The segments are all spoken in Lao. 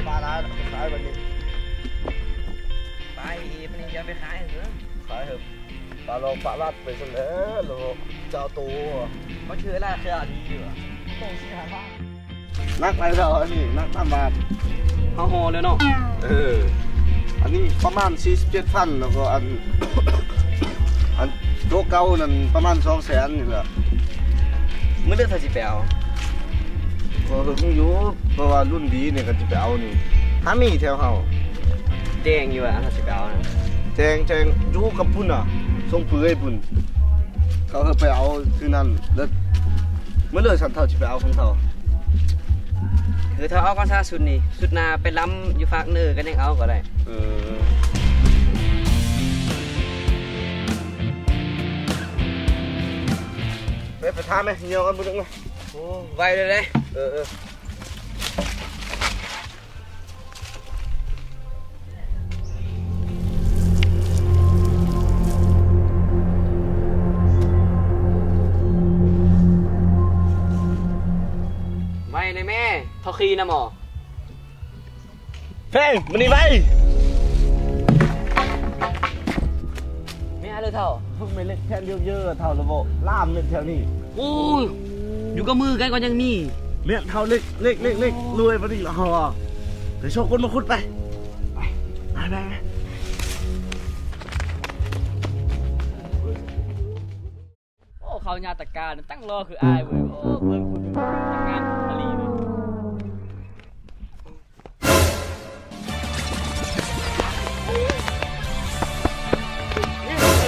ປາລາດ ຂາຍບັດນີ້ ໄປອີກ ມັນຍັງຈະໄປຂາຍເອີ ຂາຍເອີ ປາລອກປາລາດໄປຊັ້ນແຫຼະ ແລ້ວເຈົ້າໂຕ ມັນຖືລາຄາດີຢູ່ ໂຕສີ່ຫ້າພັນ ໜັກຫຼາຍແລ້ວ ອັນນີ້ໜັກຕາມບາດ ເຮົາຫໍ່ແລ້ວເນາະ ເອີ ອັນນີ້ປະມານສີ່ສິບເຈັດພັນ ແລ້ວກໍອັນ ອັນໂຕເກົ່ານັ້ນປະມານສອງແສນນີ້ແຫຼະ ມື້ເລີກເຮົາຊິໄປເອົາ ກໍເຖິງຢູ່ ເພາະວ່າລຸ້ນດີນີ້ ຄັນຊິໄປເອົານີ້ ຫາມີແຖວເຮົາ ແຈ້ງຢູ່ວ່າເຮົາຊິໄປເອົານະ ແຈ້ງ ແຈ້ງຢູ່ກັບພຸ້ນນະ ສົ່ງປືໃຫ້ພຸ້ນ ເຂົາເອົາໄປເອົາຄືນັ້ນ ແລ້ວມື້ເລີກຊັ້ນເຮົາຊິໄປເອົາຂອງເຮົາ ຄືເຮົາເອົາກ່ອນຊະຊຸດນີ້ ຊຸດໜ້າໄປລຳຢູ່ພາກເໜືອກໍຍັງເອົາກໍໄດ້ ເອີ ໄປ ໄປຖາມແມ່ ຍ່ອງກັນມື້ໜຶ່ງນະ ໂອ້ ໄວເລີຍເດ້ ເອີ ເອີ. ໄວແດ່ແມ່ ເທົ່າຂີ່ນຳບໍ່ ເພງ ມານີ້ໄວ ແມ່ເລີກເທົ່າ ແມ່ເລັກແຜ່ນເຢີເຢີເທົ່າລະບໍ່ ລາມເລັກແຖວນີ້ ໂອ້ຍ ຢູ່ກັບມືກັນກໍຍັງມີ ແມ່ເທົ່າເລັກ ເລັກ ເລັກ ເລັກ ລວຍປານນີ້ລະເຮົາ ໄປຊອກຄົນມາຂຸດໄປ ໄປ ໄປ ໄປ. ໂອ້ ເຂົ້າຍາດຕະການຕັ້ງລໍຄືອ້າຍເວີຍ ໂອ້ ເບິ່ງຜູ້ໜຶ່ງງາມອີ່ຫຼີເວີຍ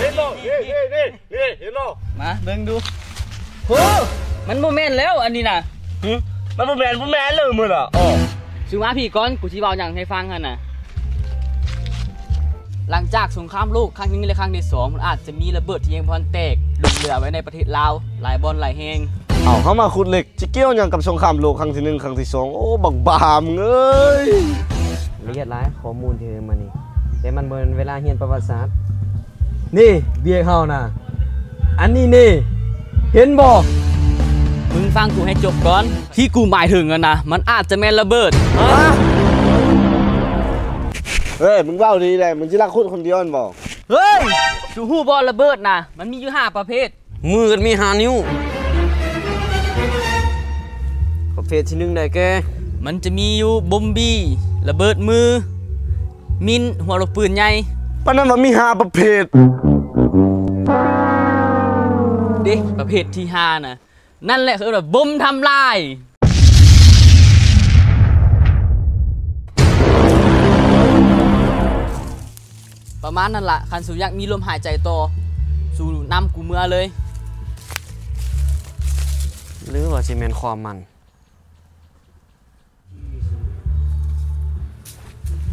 ເຫັນບໍ່ ນີ້ ນີ້ ນີ້ ນີ້ ເຫັນບໍ່ ມາເບິ່ງດູ ໂຫ ມັນບໍ່ແມ່ນແລ້ວອັນນີ້ນະ ຫື ມັນບໍ່ແມ່ນ ບໍ່ແມ່ນເລີຍມື້ລະ ອໍ ສູ່ມາພີ້ກ່ອນ ກູຊິເວົ້າຫຍັງໃຫ້ຟັງຫັ້ນນະ ຫຼັງຈາກສົງຄາມໂລກຄັ້ງທີໜຶ່ງ ແລະ ຄັ້ງທີສອງ ມັນອາດຈະມີລະເບີດທີ່ຍັງບໍ່ທັນແຕກ ຫຼົງເຫຼືອໄວ້ໃນປະເທດລາວຫຼາຍບ່ອນຫຼາຍແຫ່ງ ເອົ້າ ເຮົາມາຂຸດເຫຼັກ ຊິກ່ຽວຫຍັງກັບສົງຄາມໂລກຄັ້ງທີໜຶ່ງ ຄັ້ງທີສອງ ໂອ້ ບັກບ້າ ມຶງເອີຍ ລະອຽດຫຼາຍຂໍ້ມູນທີ່ເຮົາມານີ້ ແຕ່ມັນບໍ່ແມ່ນເວລາຮຽນປະຫວັດສາດ ນີ້ ວຽກເຮົານະ ອັນນີ້ນີ້ ເຫັນບໍ່ ມຶງຟັງກູໃຫ້ຈົບກ່ອນ ທີ່ກູໝາຍເຖິງຫັ້ນນະ ມັນອາດຈະແມ່ນລະເບີດ ຮະ ເຮີ້ຍ ມຶງເວົ້າດີແດ່ ມຶງຊິລັກຂຸດຄົນດຽວຫັ້ນບໍ່ ເຮີ້ຍ ສູຮູ້ບໍ່ລະເບີດນະ ມັນມີຢູ່ຫ້າປະເພດ ມືກັນມີຫ້ານິ້ວ ປະເພດທີໜຶ່ງໄດ້ແກ່ ມັນຈະມີຢູ່ບົມບີ ລະເບີດມື ມິນ ຫົວລູກປືນໃຫຍ່ ປານນັ້ນວ່າມີຫ້າປະເພດ ເດ້ ປະເພດທີຫ້ານະ ນັ້ນແຫຼະເອີ້ນວ່າບົມທຳລາຍ ປະມານນັ້ນລະ ຄັນສູຢາກມີລົມຫາຍໃຈຕໍ່ ສູນຳກູເມືອເລີຍ ຫຼືວ່າຊິແມ່ນຄວາມມັນ.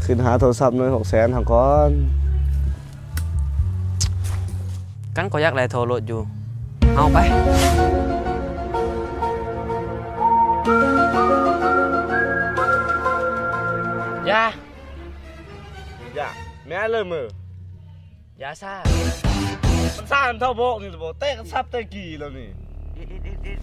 ຂຶ້ນຫາໂທລະສັບໜ່ວຍຫົກແສນຫັ້ນກ່ອນ ກັນກໍຢາກໄດ້ໂທລົດຢູ່ ເອົາໄປ ຢ່າ ຢ່າ ແມ່ເລີຍມື ຢ່າຊ້າ ມັນຊ້ານຳເທົ່າບອກນີ້ແຫຼະບໍ ແຕ່ກະສັບແຕ່ກີ້ແລ້ວນີ້ ອິດ ອິດ ອິດ ອິດ